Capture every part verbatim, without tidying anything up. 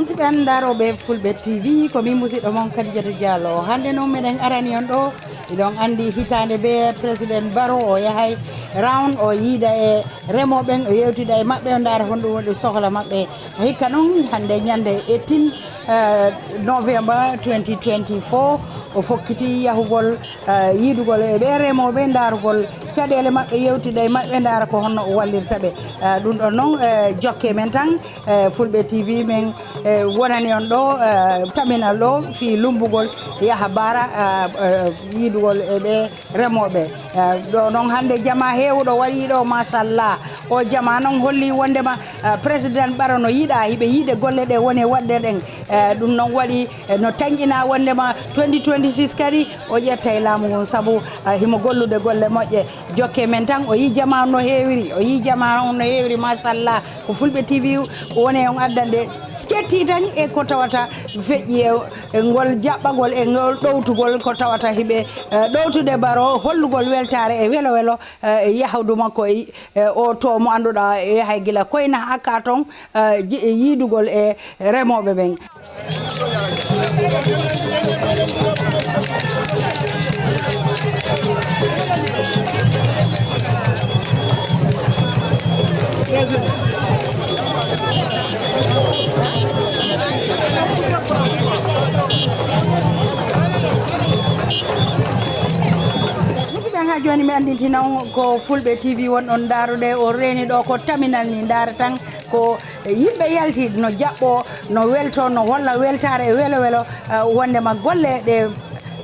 Musidɓe, an ndaarooɓe Fulɓe T V, ko min musidɗo mon Kadijatu Diallo. Hannde noon meɗen arani on ɗo, iɗon anndi hitaande bee President Barrow o yahay round o yiida e remooɓe ɓen, o yewtida e maɓɓe, o ndaara honɗum woni sohla maɓɓe. Hikka noon hannde ñannde eighteen, eh, November twenty twenty-four, o fokkiti yahugol, eh, yiidugol e ɓee remooɓe, ndaarugol caɗeele maɓɓe, yewtida e maɓɓe, ndaara ko honno o wallirta ɓe. Eh, ɗum ɗon noon, eh, jokke men tan, eh, Fulɓe T V men, eh, wonani on ɗo, eh, taminal ɗo fii lummbugol yaha baara, eh, eh, yiidugol e ɓee remooɓe. Eh, ɗo noon hannde jamaa heewuɗo waɗii ɗo, machallah. O jamaa noon holli wonndema, eh, President Barrow no yiɗa hiɓe yiide golle ɗe woni waɗde ɗen. Eh, ɗum noon waɗi, eh, no tanƴinaa wonndema twenty twenty-six kadi o ƴettay laamu ngun sabu, eh, himo gollude golle moƴƴe. Jokke men tan, o yii jamaa on no heewiri, o yii jamaa on no heewiri, machallah. Ko Fulɓe T V woni on addande. Ƴetti tan e ko tawata feƴƴi e, e ngol jaɓɓagol e ngol ɗowtugol ko tawata hiɓe, eh, ɗowtude Barrow, hollugol weltaare e welo welo, eh, e yahdu makko e, e o to mo annduɗaa yahay gila Koyna haa ka ton, eh, ji-, yiidugol e remooɓe ɓen. Musidɓe, haa jooni mi anndintina on ko Fulɓe T V wonɗon ndaarude, o reeni ɗo ko taminal ni, ndaara tan ko yimɓe yalti no jaɓɓoo, no weltoo, no holla weltaare e welo welo, eh, wonndema golle ɗe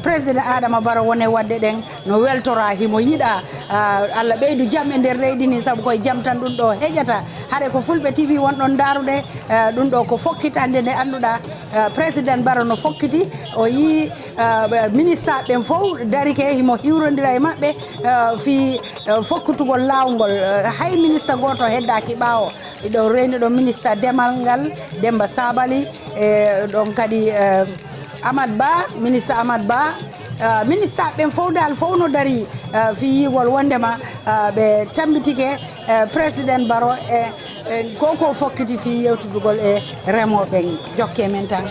Président Adama Barrow woni waɗde ɗen no weltoraa, himo yiɗa, ah, Allah ɓeydu jam e nder leydi ndi, sabu koye jam tan ɗum ɗo heƴata. Hare ko Fulɓe T V wonɗon ndaarude, eh, ɗum ɗo ko fokkitande nde annduɗaa, eh, Président Barrow no fokkiti, o yii, eh, ministaaɓe ɓen fof darike, himo hiwrondira e maɓɓe, eh, fii, eh, fokkitugol laawol ngol. Eh, hay minista gooto heddaaki ɓaawo. Iɗo reeni ɗo minista demal ngal, Demba Sabali, e ɗon kadi, eh, Amat Ba, minista Amat Ba, eh, minista ɓen fof dal fof no dari, eh, fii yiigol wonndema, eh, ɓe tammbitike, eh, Président Barrow e, e ko ko fokkiti fii yewtidugol e remooɓe ɓen. Jokke men tan.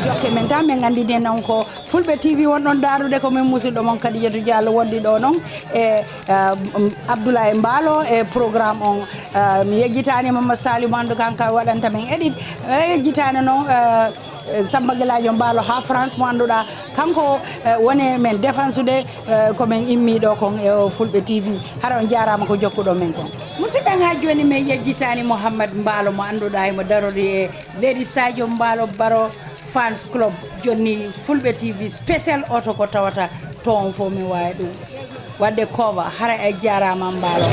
Jokke men tan, min anndini en on ko Fulɓe T V wonɗon ndaarude, ko min musidɗo mon Kadijatu Diallo wondi ɗo noon e, eh, Abdoulaye Mbaalo e programme on. Eh, mi yejjitaani Mamadou Salim Andu, kanko waɗanta men edit. Eh, yejjitaani noon, eh, Samba Gelajo Mbaalo haa France mo annduɗaa. Kanko, eh, woni men défensude, eh, ko men immi ɗo kon e o Fulɓe T V. Hara on jaaraama ko jokkuɗo men kon. Musidɓe, haa jooni min yejjitaani Mouhammad Mbaalo mo annduɗaa himo darori e Leydi Sadio Mbaalo Baro Fans Club. Jonni Fulɓe T V spécial oto ko tawata to on fof mi waawi ɗum waɗde cover. Hara a jaaraama Mbaalo.